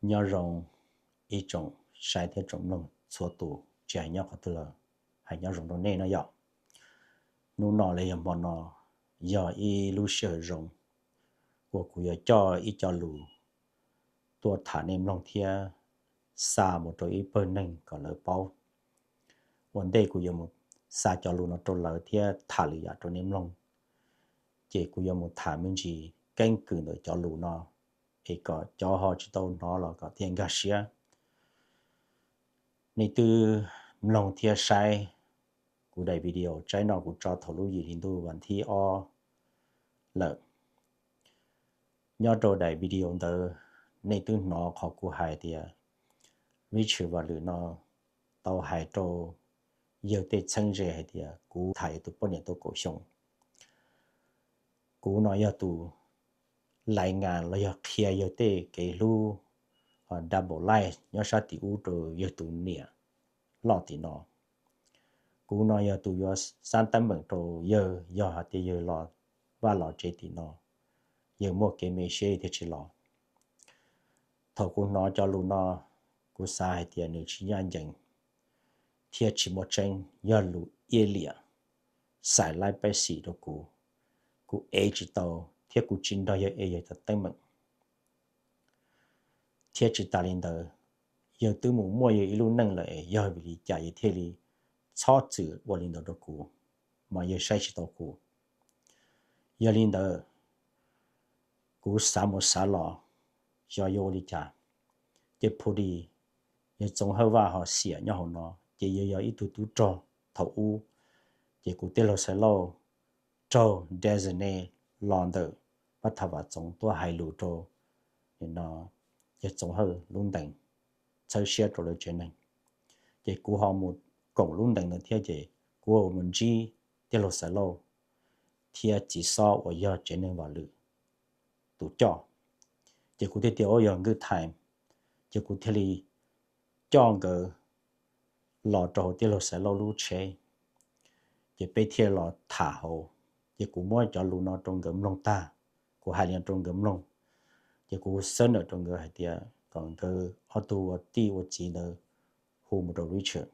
Nyob zoo ib tsoom saib thiab tsoom mloog txhua tus, tsis hais nyob qhov twg los hais nyob zoo rau nej no yom. Hnub no los yog hmo no yog ib lub sij hawm zoo uas kuv yuav coj ib co lus tuaj tham nej mloog thiab xa mus rau ib pawg neeg kom lawv paub. Ua ntej kuv yuav mus xa cov lus no rau lawv thiab tham lwm yam rau nej mloog, ces kuv yuav mus tham me ntsis keeb kwm ntawm cov lus no, es kom cov ho tsis tau hnov los kom thiaj nkag siab. Nej twb mloog thiab saib kuv daim video tsaib no kuv tso thaum lub yim hli ntuj vas thib ob lawm. Nyob rau daim video ntawd nej twb hnov qhov kuv hais tias Richard Vaj Lwm no tau hais rau yawg tej txheeb ze hais tias kuv tham yawg tus poj niam tau kaum xyoo. Kuv no yog tus lais ngas los yog qhia yawg tej kev hlub double life nyob sab tim ub rau yawg tus niam loj tim no. Kuv no yog tus yuav xab teeb meem rau yawg yog hais tias yawg los vaj los tsev tim no, yawg muaj kev me siab thiaj tsis los. Thaum kuv hnov cov lus no, kuv xav hais tias nws tsis ncaj ncees thiab tsis muaj tseeb, yog lus iab liam, xais laib peb xim rau kuv. Kuv ev tsis tau thiab kuv tsis nrog yawg ev yawg cov teeb meem. Thiab tsis tas li ntawd, yawg twb mus muaj yawg ib lub neej lawm es yog vim li cas yawg thiaj li txhob txwm ua li ntawd rau kuv, mas yawg saib tsis taus kuv. Yog li ntawd, kuv xav mus xav los, xyov yuav ua li cas, ces phu di yawg Txoov Hawj Vaj ho xiam nyob hauv no, ces yawg yog ib tug tub rog thaum ub, ces kuv tij laug Xaiv Lauj raug designate los ntawm pab tham vam Txoov tuaj hais lus rau no yawg Txoov Hawj lub ntees, txhawb siab rau lawv tsev neeg. Ces kuv ho mus koom lub ntees ntawd thiab ces kuv ho mus ntsib tij laug Xaiv Lauj thiab txiv xob uas yog tsev neeg Vam Lwm tus coj. Ces kuv thiaj tias ua yog good time, ces kuv thiaj li coj nkawd los rau hauv tij laug Xaiv Lauj lub tsheb, ces peb thiaj los tham hauv. Ces kuv muab cov lus no rau nkawd mloog tag, kuv hais li no rau nkawd mloog, ces kuv xab nam rau nkawd hais tias kom nkawd ob tug ua tij ua txiv ntawd hu mus rau Richard,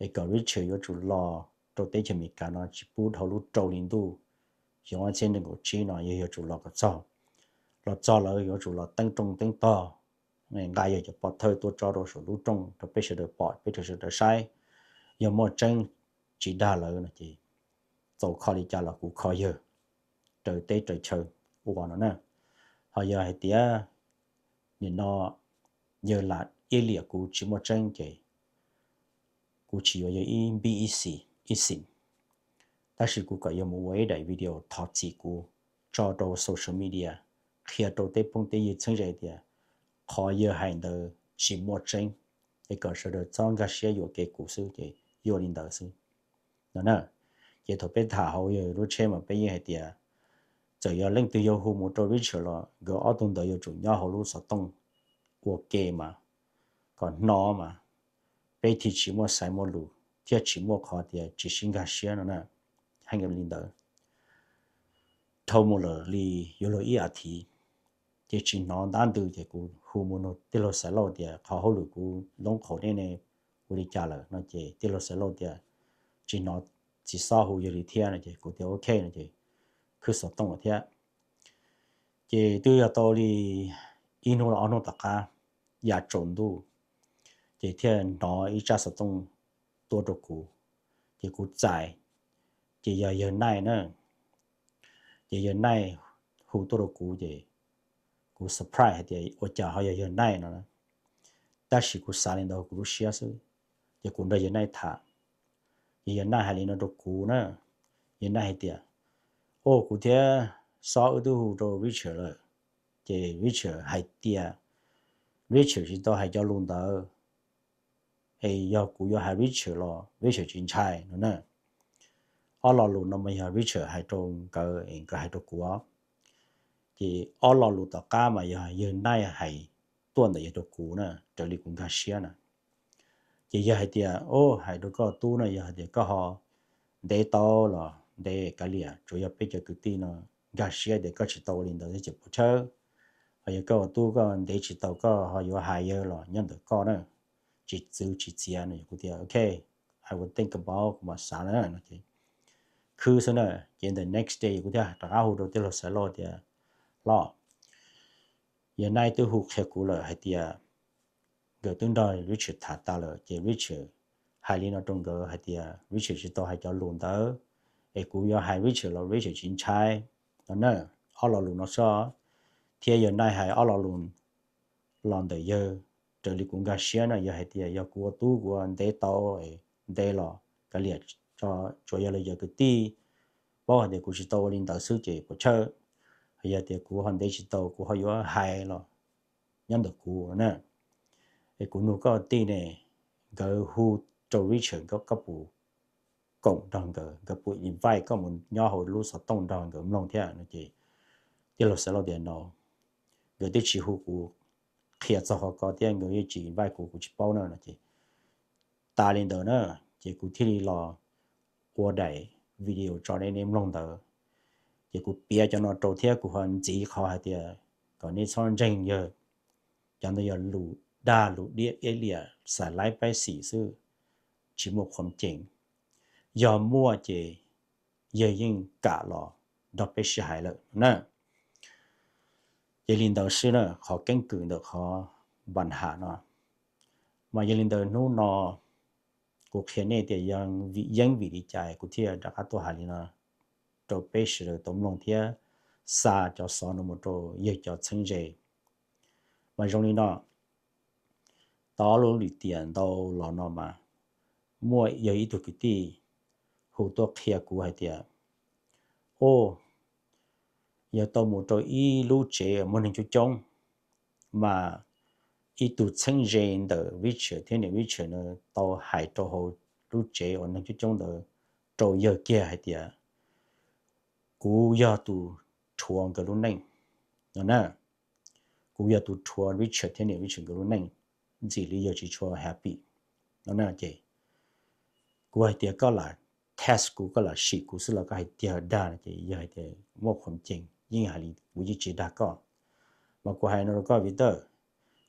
es kom Richard yuav tsum los rau teb chaws Amelikas no tsis pub dhau lub rau hli ntuj, xyoo ob txhiab nees nkaum tsib no yog yuav tsum los kom txog. Los txog lawm yuav tsum los teeb rooj teeb tog, nqa yawg cov pov thawj tuaj tso rau saum lub rooj rau peb sawv daws pom, peb sawv daws saib. Yog muaj tseeb tsis dag lawm no ces txaus kho li cas los kuv kho yawg raws teb raws chaw ua no na. Ho yog hais tias nim no yawg lam iab liam kuv tsis muaj tseeb ces kuv tsis yuav yawg ib npib ib xim, ib xim. Tab sis kuv kom yawg mus ua ib daim video thov txim kuv tso rau social media, qhia rau tej phooj tej ywg txheeb ze tias qhov yawg hais ntawd tsis muaj tseeb, es kom sawv daws txhob nkag siab yuam kev kuv xwb ces yog li ntawd xwb no na. Ces thaum peb tham hauv yawg lub tsheb mas peb yeej hais tias txawm yog leej twg yuav hu mus rau Richard los nkawd ob tug ntawd yuav tsum nyob hauv lub xov tooj ua ke mas, kom hnov mas, peb thiaj tsis muaj xaiv muaj lus thiab tsis muaj qhov tias tsis sib nkag siab no na. Heev li ntawd, dhau mus lawm li yuav luag ib as thiv, ces tsis hnov ntab ntws ces kuv hu mus nug tij laug Xaiv Lauj tias qhov hauj lwm kuv loob qhaum nej ne ua li cas lawm no ces tij laug Xaiv Lauj tias tsis hnov txiv xob hu yawg li thiab no ces kuv tias ok no ces khwb xov tooj lawm thiab. Ces twb yog tau li ib hnub los ob hnub tom qab, yav tsaus ntuj, ces thiaj hnov ib tsab xov tooj tuaj rau kuv, ces kuv txais, ces yog yawg Naij na. Ces yawg Naij hu tuaj rau kuv ces kuv surprise hais tias ua cas ho yog yawg Naij no, tab sis kuv xav li ntawd kuv lub siab xwb. Ces kuv nrog yawg Naij tham, ces yawg Naij hais li no rau kuv na, yawg Naij hais tias, o, kuv thiab xob wb twb hu rau Richard lawm, ces Richard hais tias Richard tsis tau hais cov lus ntawd, es yog kuv yuav hais Richard los Richard tsis ntshai no na. Ob lo lus no mas yog Richard hais rau nkawd es nkawd hais rau kuv. Ces ob lo lus tom qab mas yog yawg Naij hais tuaj ntawm yawg rau kuv na, raws li kuv nkag siab na. Ces yawg hais tias, o, hais rau koj tub no yog hais tias koj ho ntev tau los ntev kav liam, tsuas yog peb cov kwv tij no nkag siab tias koj tsis tau ua li ntawd thiab ces puas tshawb Yog koj ua tub koj ntev tsis tau koj ho yuav hais yawg los nyob ntawm koj na, tsis txwv tsis txiav no. Kuv tias ok, I will think about, kuv mam xav na no ces khwb xwb na. Ces the next day kuv thiaj rov qab hu rau tij laug Xaiv Lauj tias, Lauj, yawg Nais twb hu qhia kuv lawm hais tias nkawd twb nrog Richard tham tas lawm ces Richard hais li no rau nkawd hais tias Richard tsis tau hais cov lus ntawd, es kuv yuav hais Richard los Richard tsis ntshai no na. Ob lo lus no xwb, thiab yawg Nais hais ob lo lus los ntawm yawg raws li kuv nkag siab na, yawg hais tias yog kuv ua tub kuv ua ntev tau, ntev los kav liam, tsuas yog los yog kwv tij paub hais tias kuv tsis tau ua li ntawd xwb ces puas chawj, yog tias kuv ho ntev tsis tau kuv ho yuav hais los nyob ntawm kuv na. Es kuv nug koj tij ne, nkawd hu rau Richard, koj puas koom nrog nkawd, nkawd puas invite koj mus nyob hauv lub xov tooj nrog nkawd mloog thiab no ces tij laug Xaiv Lauj tias no, nkawd twb tsis hu kuv qhia txog qhov ko thiab nkawd yeej tsis invite kuv, kuv tsis paub na no ces tas li ntawd na, ces kuv thiaj li los ua daim video tso nej mloog ntawd. Ces kuv piav cov no rau thiab kuv ho ntxiv qhov hais tias kom nej txhob ntseeg yawg, cov ntawd yog lus dag lus diab iab liam xav laib paib xim xwb, tsis muaj qhuam cees. Yog muaj ces yawg yeej kam los nrog peb sib hais lawm na. Ces li ntawd xwb na, qhov keeb kwm ntawm qhov npa ham no. Mas yog li ntawd hnub no kuv qhia nej tias yeeb vim li cas kuv thiaj rov qab tuaj hais li no rau peb sawv daws tau mloog thiab xa cov xov no mus rau yawg cov txheeb ze. Mas zoo li no, tau ob lub lim tiam ntau los no mas muaj yog ib tug kwv tij hu tuaj qhia kuv hais tias, o, yog tau mus rau ib lub tsev muaj neeg coob coob, mas ib tug txheeb ze ntawm Richard thiab niam Richard na tau hais rau hauv lub tsev uas neeg coob coob ntawd rau yawg kiag hais tias, kuv yog tus rhuav nkawd lub neej no na. Kuv yog tus rhuav Richard thiab niam Richard nkawd lub neej, ntxim li yawg tsis tshua happy no na. Ces kuv hais tias koj lam test kuv, koj lam sim kuv xwb los koj hais tiag dag no ces yawg hais tias muaj qhuam cees, yeej hais li kuv yeej tsis dag koj. Mas kuv hais no rau koj Victor,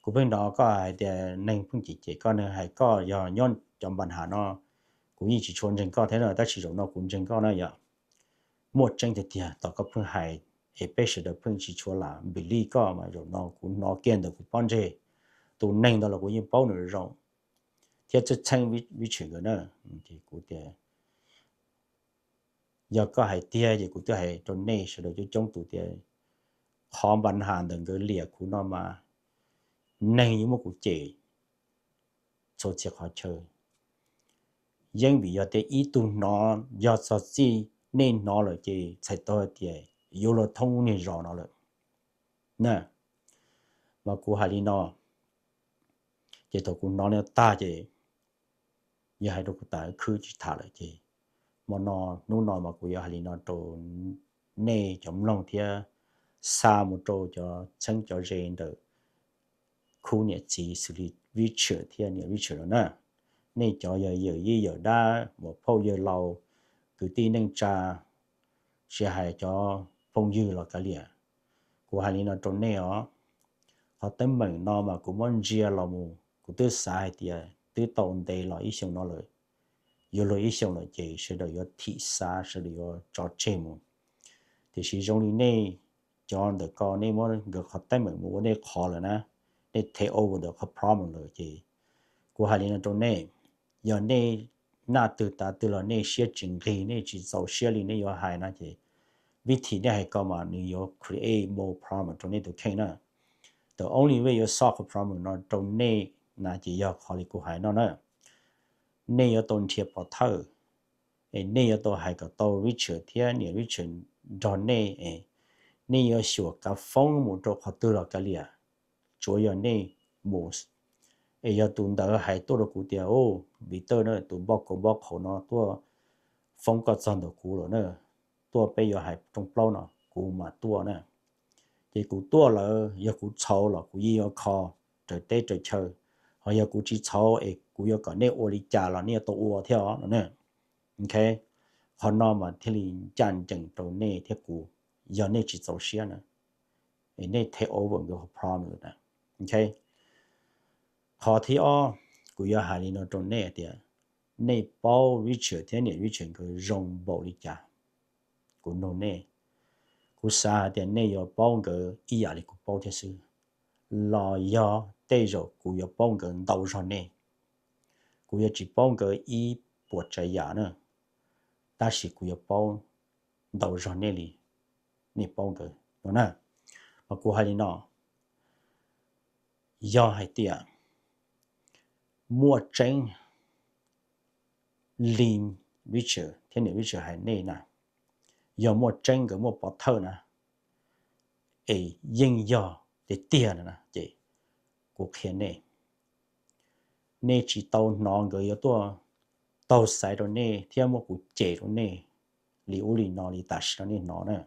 kuv pheej hnov koj hais tias neeg pheej cem cem koj, neeg hais koj yog nyob cov npa ham no, kuv yeej tsis tshua ntseeg koj thiab na, tab sis zaum no kuv ntseeg koj na yom. Muaj tseeb tiag tiag tom koj pheej hais, es peb sawv daws pheej tsis tshua lam believe koj, mas zaum no kuv hnov kiag ntawm kuv pob ntseg, tus neeg ntawd los kuv yeej paub nws zoo thiab txheeb txheeb Richard nkawd na. Ces kuv tias yog koj hais tiag ces kuv twb hais rau nej sawv daws coob coob tus tias qhov npa ham ntawm nkawd liam kuv no mas neeg yuav muab kuv cem txhua txhia qhov chaw. Yeeb vim yog tias ib tug hnov, yog txog txij nej hnov lawm ces txhais tau hais tias yuav luag thoob niag zos no lawm na. Mas kuv hais li no, ces thaum kuv hnov li tag ces yog hais rau kuv tas khwb tsis tham lawm ces hmo no, hnub no mas kuv yuav hais li no rau nej cov mloog thiab xa mus rau cov txheeb cov ze ntawm khub niam txiv xws li Richard thiab niam Richard no na. Nej cov yog yawm yij yawm dab, muam phauj yawg laus, kwv tij neej tsa, tsis hais cov phooj ywg los kav liam, kuv hais li no rau nej os. Qhov teeb meem no mas kuv muab ntsia los mus kuv twb xav hais tias twb tau ntev los ib xyoos no lawm, yuav luag ib xyoos lawm ces sawv daws yuav thim xav, sawv daws yuav tso tseg mus. Tiam sis zoo li nej cov ntawm ko nej muab nkawd qhov teeb meem mus ua nej qhov lawm na, nej take over ntawm qhov problem lawm ces kuv hais li no rau nej, yog nej naj twg tav twg los nej siab tsis nqig, nej tsis txaus siab li nej yuav hais no ces vib thim nej hais ko mas nws yuav create more problem rau nej tus kheej na. The only way yuav solve qhov problem no rau nej na ces yog qhov li kuv hais no na. Nej yuav tau nrhiav pov thawj, es nej yuav tau hais kom tau Richard thiab niam Richard nrog nej, es nej yuav xyuas kav foob mus rau qhov twg los kav liam, tsuav yog nej mus. Es yog tus ntawd hais tuaj rau kuv tias, o, Victor na, tus npauj kaus npauj qhaus no tuaj foob koj txog ntawm kuv lawm na, tuaj peb yuav hais rooj plaub no, kuv mam tuaj na. Ces kuv tuaj lawm, yog kuv txhaum los kuv yeej yuav kho raws teb raws chaw, ho yog kuv tsis txhaum es kuv yuav kom nej ua li cas los nej yuav tau ua thiab os no. Ok, qhov no mas thiaj li ncaj ncees rau nej thiab kuv. Yog nej tsis txaus siab na, es nej take over nkawd qhov problem na. Ok, qhov thib ob, kuv yuav hais li no rau nej tias, nej paub Richard thiab niam Richard nkawd zoo npaum li cas. Kuv nug nej, kuv xav hais tias nej yuav paub nkawd ib yam li kuv paub thiab xwb, los yog tej zaum kuv yuav paub nkawd ntau zog nej. Kuv yuav tsis paub nkawd ib puas tsav yam na, tab sis kuv yuav paub ntau zog nej li nej paub nkawd no na. Mas kuv hais li no, yog hais tias muaj tseeb li Richard thiab niam Richard hais nej na, yog muaj tseeb nkawd muaj pov thawj na, es yeej yog tiag tiag na, ces kuv qhia nej, nej tsis tau hnov nkawd yuav tuaj taug xaiv rau nej thiab muab kuv cem rau nej li ub li no li tam sim no nej hnov na.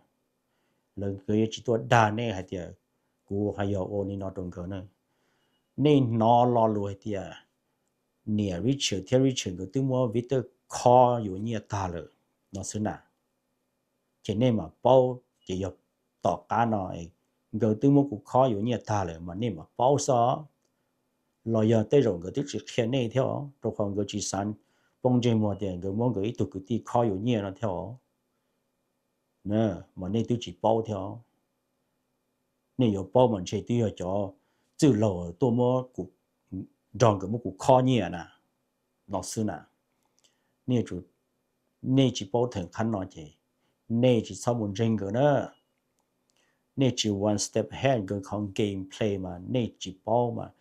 Lawv nkawd yuav tsis tuaj dag nej hais tias kuv hais yog ua li no rau nkawd na. Nej hnov lo lus hais tias niam Richard thiab Richard nkawd twb muab Victor khob yuav nyiaj tag lawm no xwb na, ces nej mam paub. Ces yog tom qab no nkawd twb muab kuv khob yuav nyiaj tag lawm mas nej mam paub xwb. Los yog tej zaum nkawd twb tsis qhia nej thiab os, rau qhov nkawd tsis xav poob ntsej muag tias nkawd muab nkawd ib tug kwv tij khob yuav nyiaj no thiab os, mas nej twb tsis paub thiab os. Nej yuav paub mas ntshe twb yog cov txwj laug tuaj muab, nrog nkawd muab kuv khob nyiaj na, no xwb na. Nej tsis paub theem qhab no ces nej tsis txhob mus ntseeg nkawd na. Nej tsis one step ahead nkawd qhov game play mas nej tsis paub mas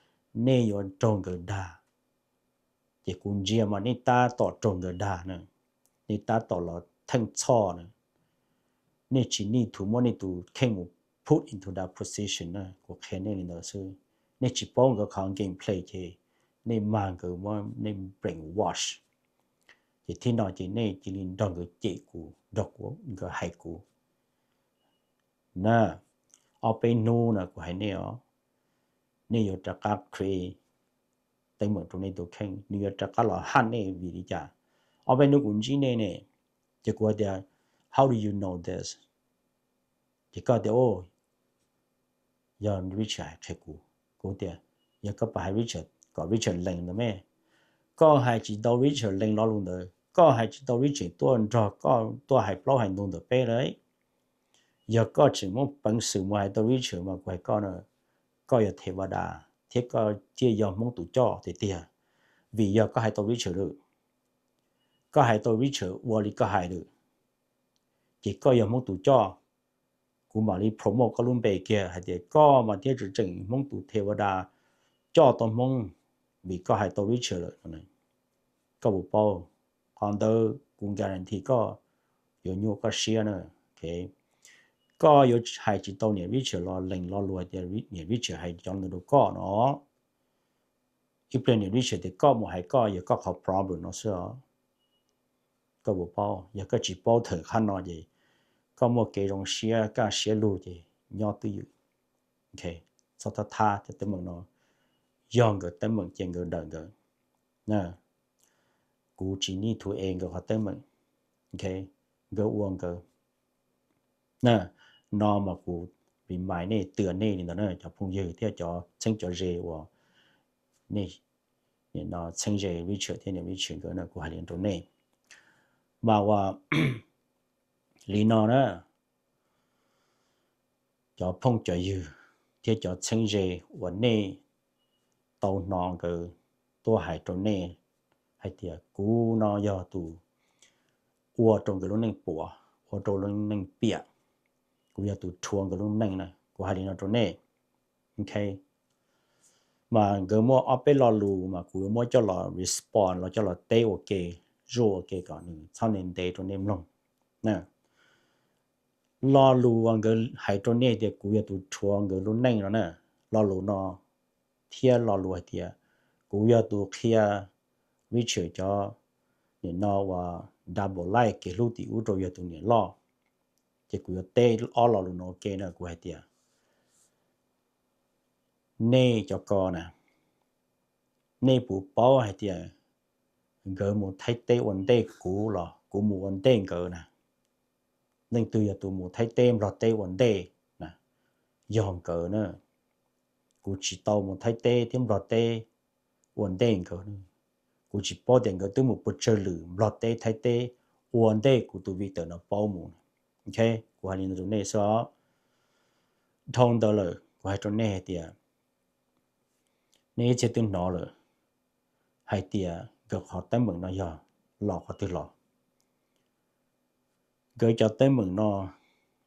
nej yuav raug nkawd dag. Ces kuv ntsia mas nej tab tom raug nkawd dag na, nej tab tom los theej txhoj na. Nej tsis need to muab nej tus kheej mus put into that position na, kuv qhia nej li ntawd xwb. Nej tsis paub nkawd qhov game play ces nej mag nkawd muab nej brainwash. Ces thib no ces nej cia li nrog nkawd cem kuv, nrog nkawd hais kuv na. Ob peb hnub no kuv hais nej os, nej yuav rov qab create teeb meem rau nej tus kheej, nws yuav rov qab los haj nej. Vim li cas? Ob peb hnub kuv ntsib nej ne, ces kuv hais tias, how do you know this? Ces koj tias, yog Richard hais qhia kuv. Kuv tias, yog koj pom hais Richard kom Richard lees ntawd me, koj hais tsis tau Richard lees lo lus ntawd, koj hais tsis tau Richard tuaj nrog koj tuaj hais plaub hais ntug ntawm peb lawm. Yog koj tseem muaj peev xwm mus hais tau Richard mas kuv hais koj na, koj yog them va das thiab koj thiaj yog Hmoob tus coj tiag tiag. Vim yog koj hais tau Richard lawm, koj hais tau Richard ua li koj hais lawm, ces koj yog Hmoob tus coj. Kuv mam li promote koj lub npe kiag hais tias koj mas thiaj tseem tseem Hmoob tus them va das coj tau Hmoob, vim koj hais tau Richard lawm no. Koj puas paub? Qhov ntawd kuv guarantee koj yuav nyuaj koj siab na. Koj yuav hais tsis tau niam Richard los lees lo lus hais tias niam Richard hais cov ntawd rau koj no. Ib pliag niam Richard tias koj mus hais koj, yog koj qhov problem no xwb os. Koj puas paub? Yog koj tsis paub theem qhab no ces koj muaj kev zoo siab kaj siab lug ces nyob twj ywm. Txhob thab thab cov teeb meem no, yog nkawd teeb meem ces nkawd dawm nkawd. Kuv tsis need to e nkawd qhov teeb meem, nkawd ua nkawd. No mas kuv remind nej, twb nej li ntawd na cov phooj ywg thiab cov txheeb cov ze uas nej no txheeb ze Richard thiab niam Richard nkawd na, kuv hais li rau nej. Mas ua li no na, cov phooj cov ywg thiab cov txheeb ze uas nej tau hnov nkawd tuaj hais rau nej hais tias kuv no yog tus ua rau nkawd lub neej puas, ua rau lub neej piam, kuv yog tus rhuav nkawd lub neej na, kuv hais li no rau nej. Ok, mas nkawd muaj ob peb lo lus mas kuv yuav muab coj los respond los coj los teb ua ke, zuaj ua ke kom nws txhob ntev ntev rau nej mloog. Lo lus uas nkawd hais rau nej tias kuv yog tus rhuav nkawd lub neej no na, lo lus no thiab lo lus hais tias kuv yog tus qhia Richard cov nim no uas double life kev hlub tim ub rau yog tus niam loj, ces kuv yuav teb ob lo lus no ua ke na, kuv hais tias nej cov ko na, nej puas paub hais tias nkawd mus Thaib teb ua ntej kuv los kuv mus ua ntej nkawd na? Leej twg yog tus mus Thaib teb Nplog teb ua ntej na? yog nkawd na. Kuv tsis tau mus Thaib teb thiab Nplog teb ua ntej nkawd. Kuv tsis paub tias nkawd twb mus puas tsawg lwm Nplog teb Thaib teb ua ntej kuv tus Victor no paub mus. Ok, kuv hais li no rau nej xwb os. Dhau ntawd lawm kuv hais rau nej hais tias nej ib txhia twb hnov lawm hais tias nkawd qhov teeb meem no yog los qhov twg los. Nkawd cov teeb meem no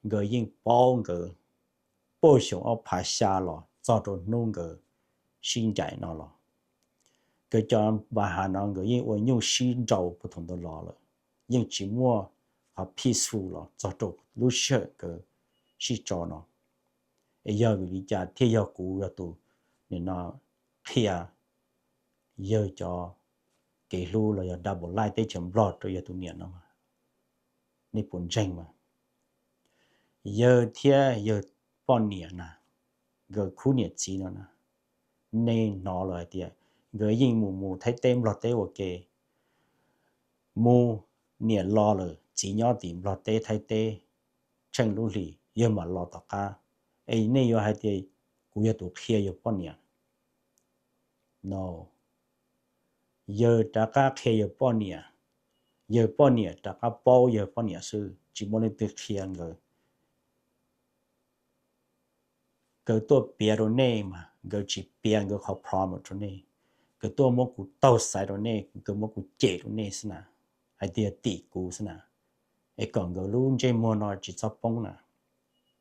nkawd yeej paub nkawd puag xyoo ob phav xya los txog rau hnub nkawd sib ncaim no los. Nkawd cov npa hav no nkawd yeej ua nyuj sib nraus puag thaum ntawd los lawm, yeej tsis muaj qhov peaceful los txog rau lub sij hawm nkawd sib tso no. Es yog vim li cas thiaj yog kuv yog tus nim no qhia yawg cov kev hlub los yog double life teb chaws Nplog rau yawg tus niam no? Nej puas ntseeg mas? Yawg thiab yawg poj niam na, nkawd khub niam txiv no na, nej hnov lawm hais tias nkawd yeej mus mus Thaib teb Nplog teb ua ke, mus niam los lawm txiv nyob tim Nplog teb Thaib teb tsheej lub hlis yawg mam los tom qab. Es nej yuav hais tias kuv yog tus qhia yawg poj niam? No, yawg rov qab qhia yawg poj niam, yawg poj niam rov qab paub yawg poj niam xwb, tsis muaj leej twg qhia nkawd. Nkawd tuaj piav rau nej mas nkawd tsis piav nkawd qhov problem rau nej. Nkawd tuaj muab kuv taug xaiv rau nej, nkawd muab kuv cem rau nej xwb na, hais tias tim kuv xwb na, es kom nkawd lub ntsej muag no tsis txhob poob na,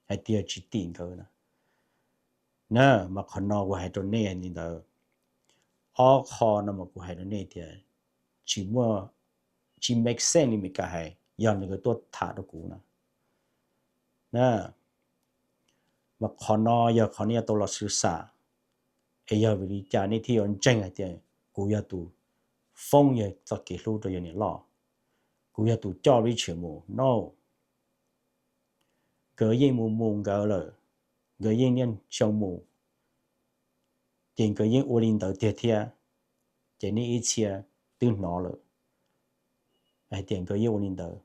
hais tias tsis tim nkawd na. Na, mas qhov no kuv hais rau nej li ntawd. Ob qho no mas kuv hais rau nej tias tsis muaj, tsis make sense li Meskas hais yog nws nkawd tuaj tham rau kuv na. Na, mas qhov no yog qhov nej yuav tau los xwm xam, es yog vim li cas nej thiaj yuav ntseeg hais tias kuv yog tus foob yawg txoj kev hlub rau yawg niam loj, kuv yog tus coj Richard mus no. Nkawd yeej mus mus nkawd lawm, nkawd yeej niaj xyoo mus, ces nkawd yeej ua li ntawd tiag thiab. Ces nej ib txhia twb hnov lawm hais tias nkawd yeej ua li ntawd.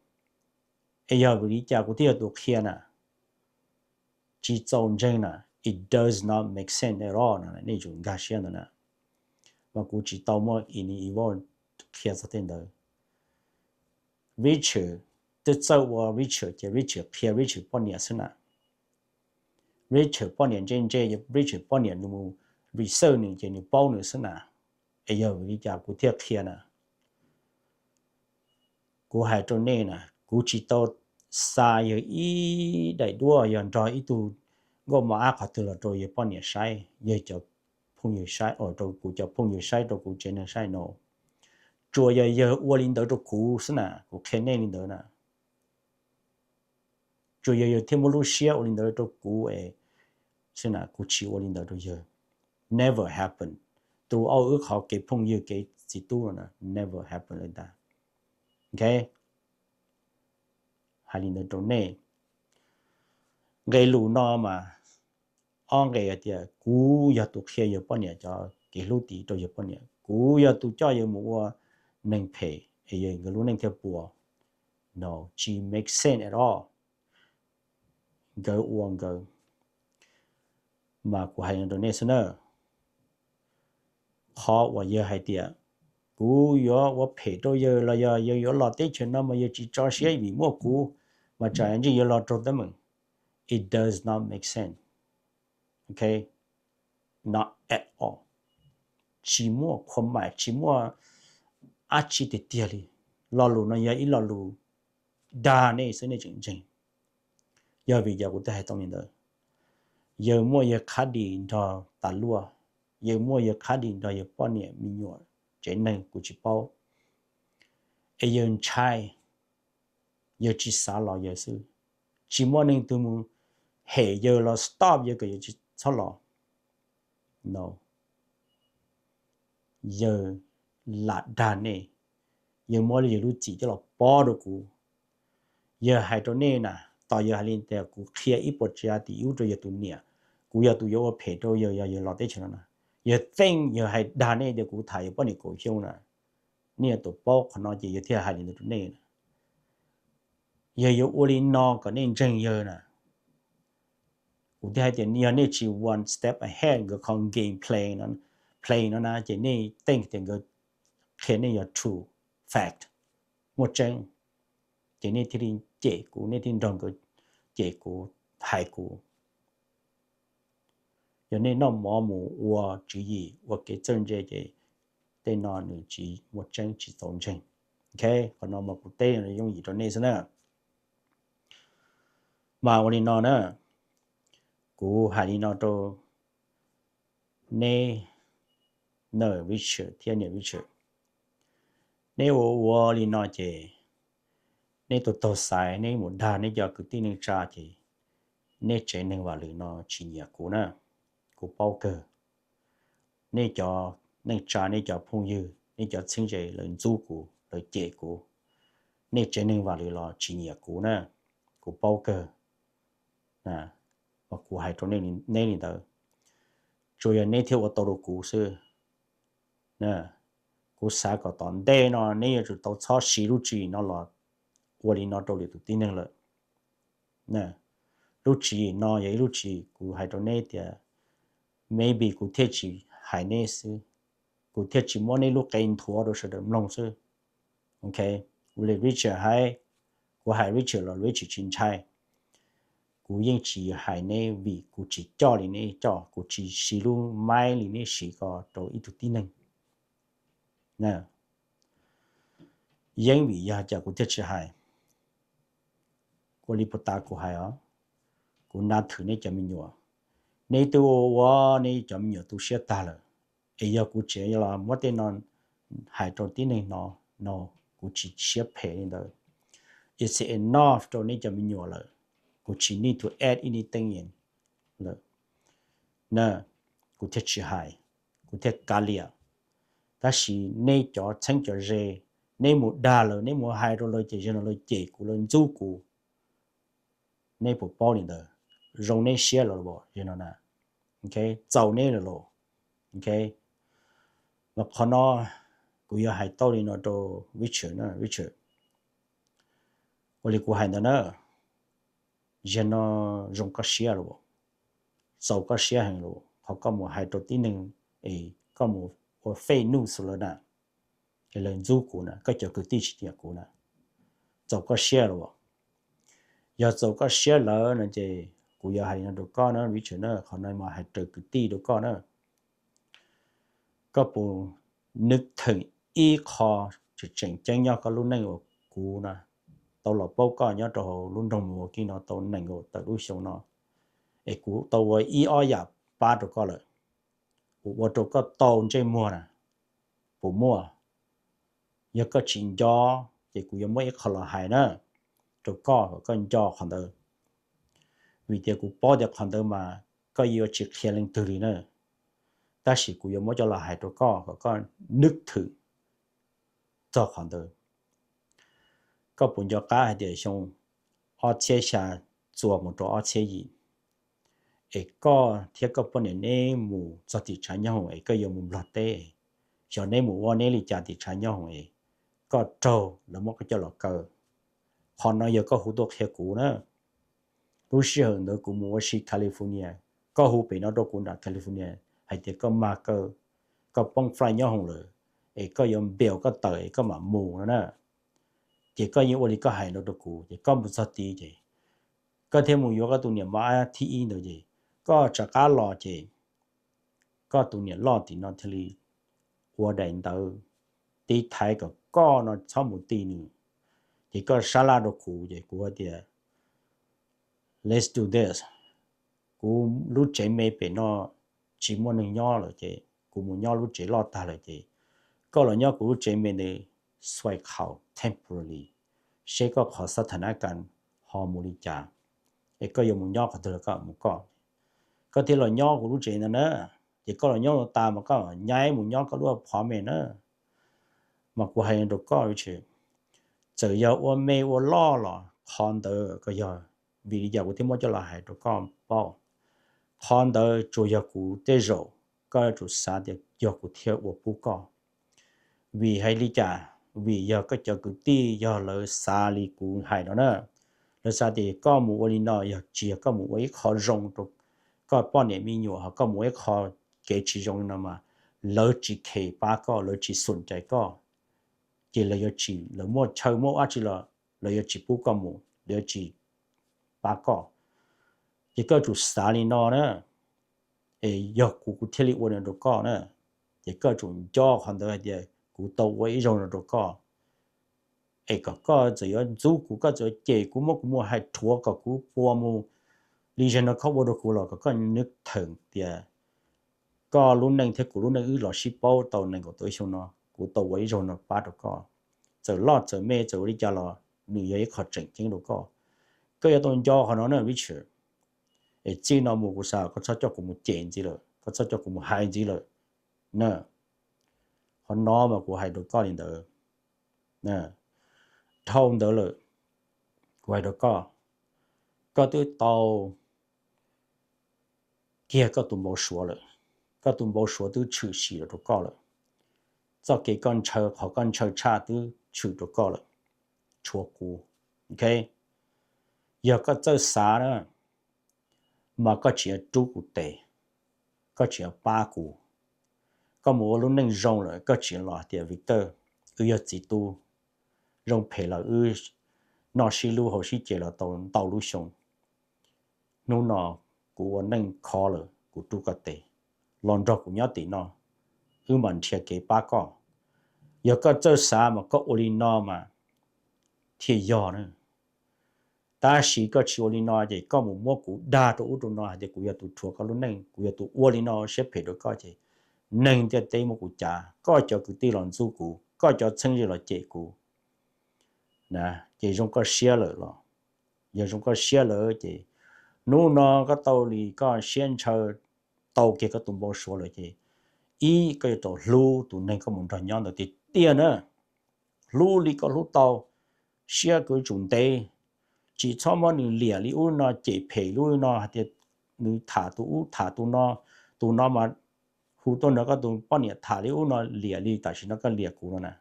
Es yog vim li cas kuv thiaj yog tus qhia na? Tsis txaus ntseeg na, it does not make sense at all na, nej tsum nkag siab ntawd na. Mas kuv tsis tau muaj any evidence qhia txog tej ntawd. Richard, twb txawj ua Richard ces Richard qhia Richard poj niam xwb na. Richard poj niam ntse ntse, Richard poj niam nws mus research nws ces nws paub nws xwb na. Es yog vim li cas kuv thiaj qhia na? Kuv hais rau nej na, kuv tsis tau xa yawg ib daim duab yog nrog ib tug nkauj mos ab qhov twg los rau yawg poj niam saib, yawg cov phooj ywg saib, rau kuv cov phooj ywg saib, rau kuv tsev neeg saib no. Tsuas yog yawg ua li ntawd rau kuv xwb na, kuv qhia nej li ntawd na. Tsuas yog yawg thiaj muaj lub siab ua li ntawd rau kuv es xwb na, kuv tsis ua li ntawd rau yawg. Never happen. Throughout wb qhov kev phooj ywg kev txiv tub no na, never happen li ntawd. Ok, hais li ntawd rau nej. Nqe lus no mas ob nqe hais tias kuv yog tus qhia yawg poj niam cov kev hlub tid rau yawg poj niam, kuv yog tus coj yawg mus ua neeg phem es yawg nkawd lub neej thiaj puas. No, tsis make sense at all. Nkawd ua nkawd. Mas kuv hais rau nej xwb na, qhov uas yawg hais tias kuv yuav ua phem rau yawg los yog yawg yuav los teb chaws no mas yawg tsis tso siab vim muaj kuv, mas tsam ntsis yawg los raug teeb meem. It does not make sense. Ok, not at all. Tsis muaj khuam maim, tsis muaj dab tsi tiag tiag li. Lo lus no yog ib lo lus dag nej xwb nej tseem ntseeg. Yog vim yog kuv twb hais tau li ntawd. Yawg muaj yawg khab dis nrog tas luaj, yawg muaj yawg khab dis nrog yawg poj niam me nyuam tsev neeg kuv tsis paub. Es yawg ntshai, yawg tsis xav los yawg xwb. Tsis muaj neeg twg mus hem yawg los stop yawg kom yawg tsis txhob los. No, yawg lam dag nej, yawg muab yawg lub txim coj los pob rau kuv. Yawg hais rau nej na, tos yawg hais li tias kuv qhia ib puas tsav tim ub rau yawg tus niam, kuv yog tus yuav ua phem rau yawg yog yawg los teb chaws no na. Yawg think yawg hais dag nej tias kuv tham yawg poj niam kaum xyoo na. Nej yuav tsum paub qhov no ces yawg thiaj hais li ntawd rau nej na. Yawg yuav ua li no kom nej ntseeg yawg na. Kuv thiaj hais tias yog nej tsis one step ahead nkawd qhov game plan no, plan no na, ces nej think tias nkawd qhia nej yog true fact, muaj tseeb, ces nej thiaj li cem kuv, nej thiaj nrog nkawd cem kuv, hais kuv. Yog nej noj mov mus ua tswv yim ua kev txawj ntse ces tej no nws tsis muaj tseeb tsis txaus ntseeg. Ok, qhov no mas kuv teb yooj yim rau nej xwb na. Mas ua li no na, kuv hais li no rau neb, na Richard thiab niam Richard, neb ua ua li no ces neb tus taug xaiv neb mus dag neb cov kwv tij neej tsa ces neb tsev neeg Vaj Lwm no tsis nyiam kuv na. Kuv paub kawg. Nej cov neej tsa, nej cov phooj ywg, nej cov txheeb ze lawv ntxub kuv, lawv cem kuv. Nej tsev neeg Vaj Lwm los tsis nyiam kuv na. Kuv paub kawg. Mas kuv hais rau neb li ntawd, tsuas yog neb thiaj ua tau rau kuv xwb. Kuv xav kom tom ntej no neb yuav tsum tau txhob siv lub tswv yim no los ua li no rau lwm tus tib neeg lawm. Lub tswv yim no yog ib lub tswv yim kuv hais rau neb tias maybe kuv thiaj tsis hais neb xwb, kuv thiaj tsis muab neb lub qe nthuav rau sawv daws mloog xwb. Ok, ua li Richard hais, kuv hais Richard los Richard tsis ntshai. Kuv yeej tsis hais neb vim kuv tsis coj li neb coj, kuv tsis siv lub maib li neb siv ko rau ib tug tib neeg. Yeej vim yog cas kuv thiaj tsis hais? Ua li puag ta kuv hais os, kuv nav thwm neb cov me nyuam, neb twb ua ua neb cov me nyuam tu siab tag lawm, es yog kuv tseem los muab tej no hais rau tib neeg no, no, kuv tsis siab phem li ntawd. It's enough rau neb cov me nyuam lawm, kuv tsis need to add anything in lawm. Na, kuv thiaj tsis hais, kuv thiaj kav liam. Tab sis neb cov txheeb cov ze, neb mus dag lawv, neb mus hais rau lawv ces zaum no lawv cem kuv, lawv ntxub kuv. Neb puas paub li ntawd? Zoo neb siab lawm los zaum no na? Ok, txaus neb lawm los? Ok, mas qhov no kuv yuav hais tau li no rau Richard na, Richard, ua li kuv hais ntawd na, zaum no zoo koj siab los? Txaus koj siab heev los qhov koj mus hais rau tib neeg es koj mus ua fake news lawm na, es lawv ntxub kuv na, koj cov kwv tij tsis nyiam kuv na? Txaus koj siab los? Yog txaus koj siab lawm no ces kuv yuav hais li no rau koj na Richard na, qhov no mas hais raws kwv tij rau koj na. Koj puas nws theem ib qho tseem tseem ceeb nyob koj lub neej uas kuv na tau los paub koj nyob rau hauv lub nroog Milwaukee no tau nees nkaum tawm lub xyoo no, es kuv tau ua ib ob yam pab rau koj lawm, kuv ua rau koj tau ntsej muag na, puas muaj? Yog koj tsis nco ces kuv yuav muab ib qho los hais na rau koj kom koj nco qhov ntawd, vim tias kuv paub tias qhov ntawd mas koj yuav tsis qhia leej twg li na, tab sis kuv yuav muab coj los hais rau koj kom koj nws theem txog qhov ntawd. Koj puas nco qab hais tias xyoo ob txhiab xya txuas mus rau ob txhiab yim, es koj thiab koj poj niam neb mus txog tim tshav nyob hoom es koj yuav mus Nplog teb, xyov neb mus ua neb li cas tim tshav nyob hoom es koj raug lawv muab koj coj los kaw. Qhov no yog koj hu tuaj qhia kuv na. Lub sij hawm ntawd kuv mus ua si California, koj hu pem no rau kuv nram California hais tias koj mag kaw, koj poob flight nyob hoom lawm, es koj yuav npias koj tawm es koj mam mus no na. Ces koj yeej ua li koj hais no rau kuv, ces koj mus txog tid ces koj thiaj mus yuav koj tus niam mos ab thib ib ntawd ces koj rov qab los ces koj tus niam loj tim no thiaj li ua daim ntawv tiv thaiv kom koj no txhob mus ti nws. Ces koj sab laj rau kuv ces kuv hais tias, let's do this. Kuv lub tsev me pem no tsis muaj neeg nyob lawm ces kuv mus nyob lub tsev loj tag lawm ces koj los nyob kuv lub tsev me ntawd xuaim khaus temporarily, seb koj qhov xab tha nab kas ho mus li cas, es koj yuav mus nyob qhov twg los koj mus koj. Koj thiaj los nyob kuv lub tsev ntawd na, ces koj los nyob tas mas koj nyaib mus nyob koj lub apartment na. Mas kuv hais rau koj, txawm yog ua me ua loj los qhov ntawd koj yog, vim li cas kuv thiaj muab coj los hais rau koj paub. Qhov ntawd tsuas yog kuv tej zaum, koj yuav tsum xav tias yog kuv thiaj ua pub koj. Vim hais li cas? Vim yog koj cov kwv tij yog lawv xav li kuv hais no na. Lawv xav tias koj mus ua li no yog tsis yog koj mus ua ib qho zoo rau koj poj niam me nyuam ho koj mus ib qho kev tsis zoo li no mas lawv tsis khes pab koj, lawv tsis xum cai koj, ces lawv yuav tsis, lawv muaj chaw muaj dab tsi los lawv yuav tsis pub koj mus, lawv yuav tsis pab koj. Ces koj tsum xav li no na, es yog kuv kuv thiaj li ua li no rau koj na. Ces koj tsum nco qhov ntawd hais tias kuv tau ua ib zaug no rau koj, es kom koj txawm yuav ntxub kuv, koj txawm yuav cem kuv, muab kuv mus hais rhuav kom kuv puas mus li zaum no koj ua rau kuv los kom koj nws theem tias koj lub neej thiab kuv lub neej wb los sib paub tau nees nkaum tawm xyoo no, kuv tau ua ib zaug no pab rau koj. Txawm loj txawm me txawm ua li cas los nws yog ib qho tseem ceeb rau koj. Koj yuav tau nco qhov no na Richard. Es txij no mus kuv xav koj txhob coj kuv mus cem ntxiv lawm, koj txhob coj kuv mus hais ntxiv lawm na. Qhov no mas kuv hais rau koj li ntawd. Dhau ntawd lawm, kuv hais rau koj, koj twb tau kiag koj tus npau suav lawm. Koj tus npau suav twb tshwm sim los rau koj lawm. Txoj kev koj ntshaw, qhov koj ntshaw tshaj twb tshwm rau koj lawm, tshuav kuv. Ok, yog koj txawj xav na, mas koj tsis yuav rub kuv tes, koj tsis yuav pab kuv. Koj mus ua lub neej zoo lawm koj tsis los tias Victor, wb yog txiv tub, zoo phem los wb noj sib hlub haus sib ce los tau ntau lub xyoo. Hnub no kuv ua neej khov lawm kuv rub koj tes, los nrog kuv nyob tim no, wb mam nrhiav kev pab koj. Yog koj txawj xav mas koj ua li no mas thiaj yog na. Tab sis koj tsis ua li no ces koj mus muab kuv dag rau ub rau no hais tias kuv yog tus rhuav koj lub neej, kuv yog tus ua li no siab phem rau koj ces neeg ntiaj teb muab kuv cav, koj cov kwv tij los ntxub kuv, koj cov txheeb ze los cem kuv na. Ces zoo koj siab lawm los? Yog zoo koj siab lawm ces hnub no koj tau li koj siab ntshaw, tau kiag koj tus npau suav lawm ces ib, koj yuav tau hlub tus neeg koj mus nrog nyob ntawd tiag tiag na. Hlub li koj hlub tau, siab koj tsum ntev. Tsis txhob muab nws liam li ub no, cem phem li ub no hais tias nws tham tus ub tham tus no, tus no mas hu tuaj nrog koj tus poj niam tham li ub no, liam li tam sim no koj liam kuv no na.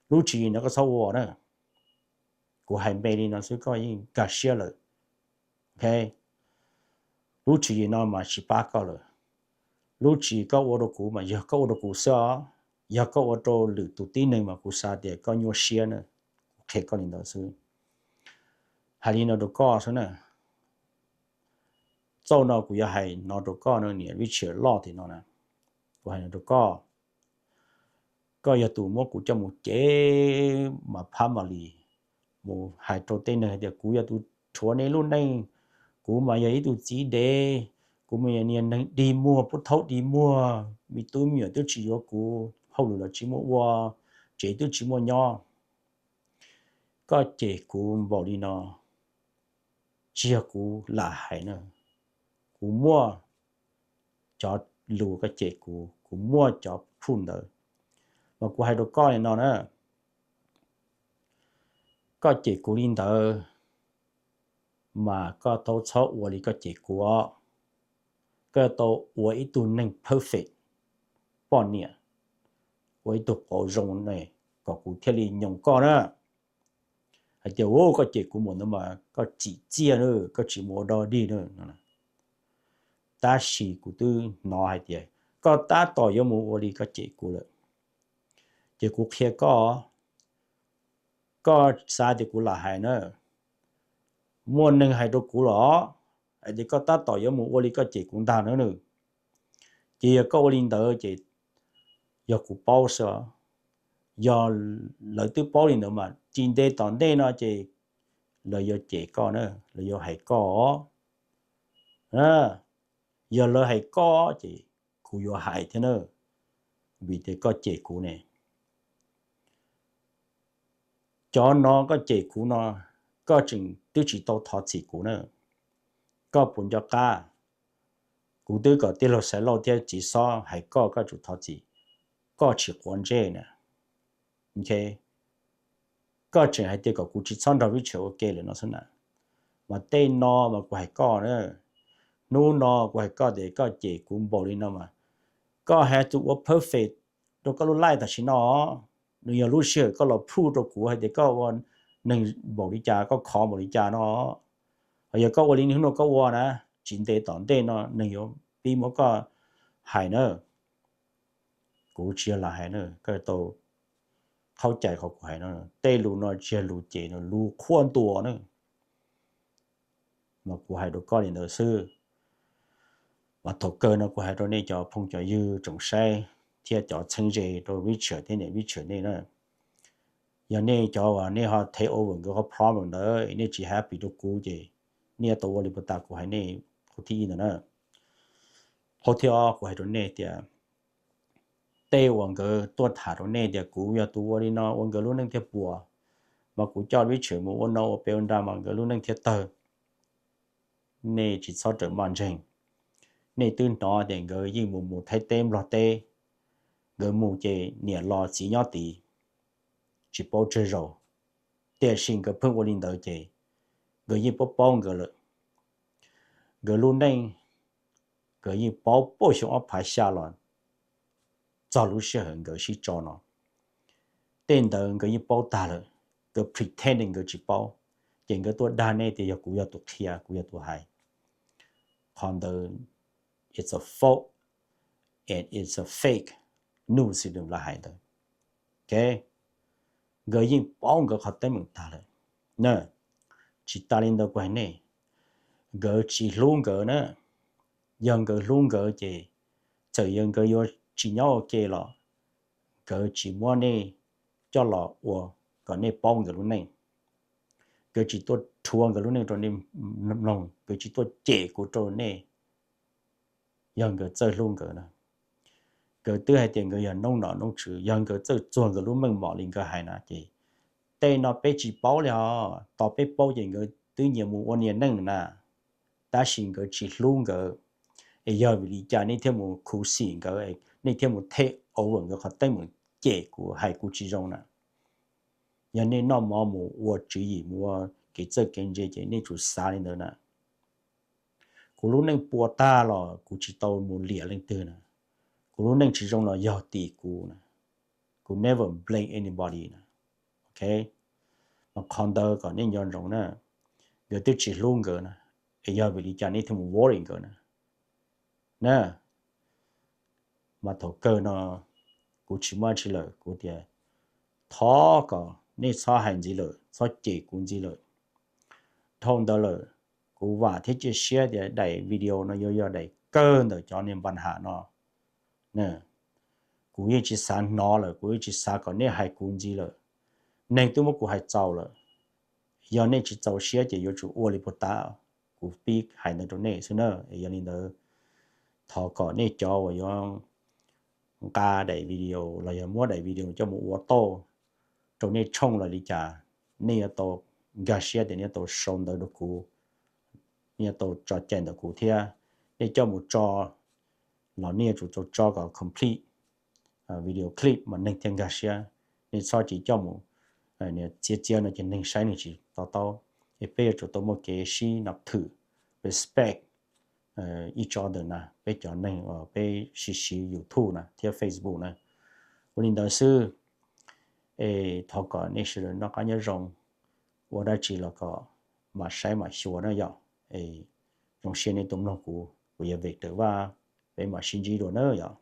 Lub tswv yim no koj txhob ua na. Kuv hais me li no xwb koj yeej nkag siab lawm. Ok, lub tswv yim no mas tsis pab koj lawm. Lub tswv yim koj ua rau kuv mas yog koj ua rau kuv xwb os. Yog koj ua rau lwm tus tib neeg mas kuv xav tias koj nyuaj siab na. Kuv qhia koj li ntawd xwb. Hais li no rau koj xwb na. Txauj no kuv yuav hais no rau koj no, niam Richard loj tim no na. Kuv hais no rau koj, koj yog tus muab kuv coj mus cev mas phab mas li, mus hais rau tej neeg hais tias kuv yog tus rhuav nej lub neej, kuv mas yog ib tug txiv dev, kuv mas yog niag neeg dig muag pub thaub dig muag, me tub me nyuam twb tsis yuav kuv, hauj lwm los tsis muaj ua, tsev twb tsis muaj nyob. Koj cem kuv npaum li no, tsis yog kuv lam hais na, kuv muaj cov lus koj cem kuv, kuv muaj cov proof ntawd. Mas kuv hais rau koj li no na, koj cem kuv li ntawd, mas koj tau txhob ua li koj cem kuv os. Koj tau ua ib tug neeg perfect, poj niam, ua ib tug qauv zoo ne, kom kuv thiaj li nyoos koj na. Hais tias, u, koj cem kuv mus ntawd mas koj txim txiaj na, koj tsis mus ua dog dig na. Tab sis kuv twb hnov hais tias koj tab tom yuav mus ua li koj cem kuv lawm, ces kuv qhia koj, koj xav tias kuv lam hais na, muaj neeg hais rau kuv los hais tias koj tab tom yuav mus ua li koj cem kuv ntag na. Ces yog koj ua li ntawd ces yog kuv paub xwb os. Yog lawv twb paub li ntawd mas tsis ntev tom ntej no ces lawv yuav cem koj na, lawv yuav hais koj. Yog lawv hais koj ces kuv yuav hais thiab na, vim tias koj cem kuv ne. Cov no koj cem kuv no, koj tseem twb tsis tau thov txim kuv na. Koj puas nco qab, kuv twb kom tij laug Xaiv Lauj thiab txiv Xob hais koj, koj tsum thov txim, koj tsis quav ntsej na. Koj tseem hais tias kom kuv tsis txhob nrog Richard ua ke lawm no xwb na. Mas tej no mas kuv hais koj na, hnub no kuv hais koj tias koj cem kuv npaum li no mas, koj hais tus ua perfect rau koj lub life tam sim no, nws yog lub sij hawm koj los prove rau kuv hais tias koj ua neeg npaum li cas, koj khov npaum li cas no. Ho yog koj ua li hnub no koj ua na, tsis ntev tom ntej no neeg yuav pib muab koj hais na. Kuv tsis yog lam hais na, koj tau qhaub cai qhov kuv hais no. Tej lus no tsis yog lus cem, lus qhuab ntuas na. Mas kuv hais rau koj li ntawd xwb. Mas thaum kawg no kuv hais rau nej cov phooj cov ywg tsoom saib thiab cov txheeb ze rau Richard thiab niam Richard nej na. Yog nej cov uas nej ho take over nkawd qhov problem ntawd, nej tsis happy rau kuv ces nej yuav tau ua li puas tas kuv hais nej qhov thib ib ntawd na. Qhov thib ob kuv hais rau nej tias tej uas nkawd tuaj tham rau nej tias kuv yog tus ua li no ua nkawd lub neej thiaj puas, mas kuv coj Richard mus ua no ua pes ua nra mas nkawd lub neej thiaj tawg. Nej tsis txhob rawm maj ntseeg. Nej twb hnov tias nkawd yeej mus mus Thaib teb Nplog teb, nkawd mus ces niam los txiv nyob tid, tsis paub tsawg zaus. Tiam sis nkawd pheej ua li ntawd ces nkawd yeej paub paub nkawd lawm. Nkawd lub neej, nkawd yeej paub puag xyoo ob phav xya los txog lub sij hawm nkawd sib tso no. Tej ntawd nkawd yeej paub tag lawm, nkawd pretend nkawd tsis paub, ces nkawd tuaj dag nej tias yog kuv yog tus qhia, kuv yog tus hais. Qhov ntawd it's a fault and it's a fake news, lawv hais ntawd. Ok, nkawd yeej paub nkawd qhov teeb meem tag lawm na. Tsis tas li ntawd kuv hais nej, nkawd tsis hlub nkawd na. Yog nkawd hlub nkawd ces txawm yog nkawd yuav tsis nyob ua ke los nkawd tsis muab nej coj los ua kom nej paub nkawd lub neej. Nkawd tsis tuaj rhuav nkawd lub neej rau nej mloog, nkawd tsis tuaj cem kuv rau nej. Yog nkawd txawj hlub nkawd na, nkawd twb hais tias nkawd yog noob nom noob tswv, yog nkawd txawj txuag nkawd lub meej mom li nkawd hais na ces tej no peb tsis paub li os. Tos peb paub ces nkawd twb nyias mus ua nyias neej na. Tab sis nkawd tsis hlub nkawd, es yog vim li cas nej thiaj mus khuv xim nkawd, nej thiaj mus take over nkawd qhov teeb meem, cem kuv, hais kuv tsis zoo na? Yog nej noj mov mus ua tswv yim mus ua kev txawj kev ntse ces nej tsum xav li ntawd na. Kuv lub neej puas tag los kuv tsis tau mus liam leej twg na. Kuv lub neej tsis zoo los yog tim kuv na. Kuv never blame anybody na. Ok, mas qhov ntawd kom nej nco ntsoov na. Nkawd twb tsis hlub nkawd na, es yog vim li cas nej thiaj mus worry nkawd na? Na, mas thaum kawg no kuv tsis muaj tsi lawm, kuv tias thov kom nej txhob hais ntxiv lawm, txhob cem kuv ntxiv lawm. Dhau ntawd lawm, kuv vam thiab cia siab tias daim video no yuav yog daim kawg ntawm cov niag npa ham no. Kuv yeej tsis xav hnov lawm, kuv yeej tsis xav kom nej hais kuv ntxiv lawm. Neeg twb muab kuv hais txaus lawm, yog nej tsis txaus siab ces yuav tsum ua li puag ta kuv pib hais ntawd rau nej xwb na. Yog li ntawd, thov kom nej cov uas yuav nqa daim video los yog muab daim video coj mus ua tauj rau nej tshooj los li cas, nej yuav tau nkag siab tias nej yuav tau sau ntawv rau kuv, nej yuav tau tso cai ntawm kuv thiab. Nej coj mus tso los nej yuav tsum tau tso kom complete video clip mas neeg thiaj nkag siab. Nej txhob tsis coj mus txiav txiav no ces neeg saib neeg tsis to taub. Es peb yuav tsum tau muaj kev sib nab thwm, respect each other na, peb cov neeg uas peb siv siv YouTube na thiab Facebook na. Ua li ntawd xwb, es thov kom nej sawv daws noj qab nyob zoo, ua dab tsi los kom mam saib mam xyuas na yom. Es zoo siab nej tuaj mloog kuv, kuv yog Vem Rawm Vaj, peb mam sib ntsib dua na yom.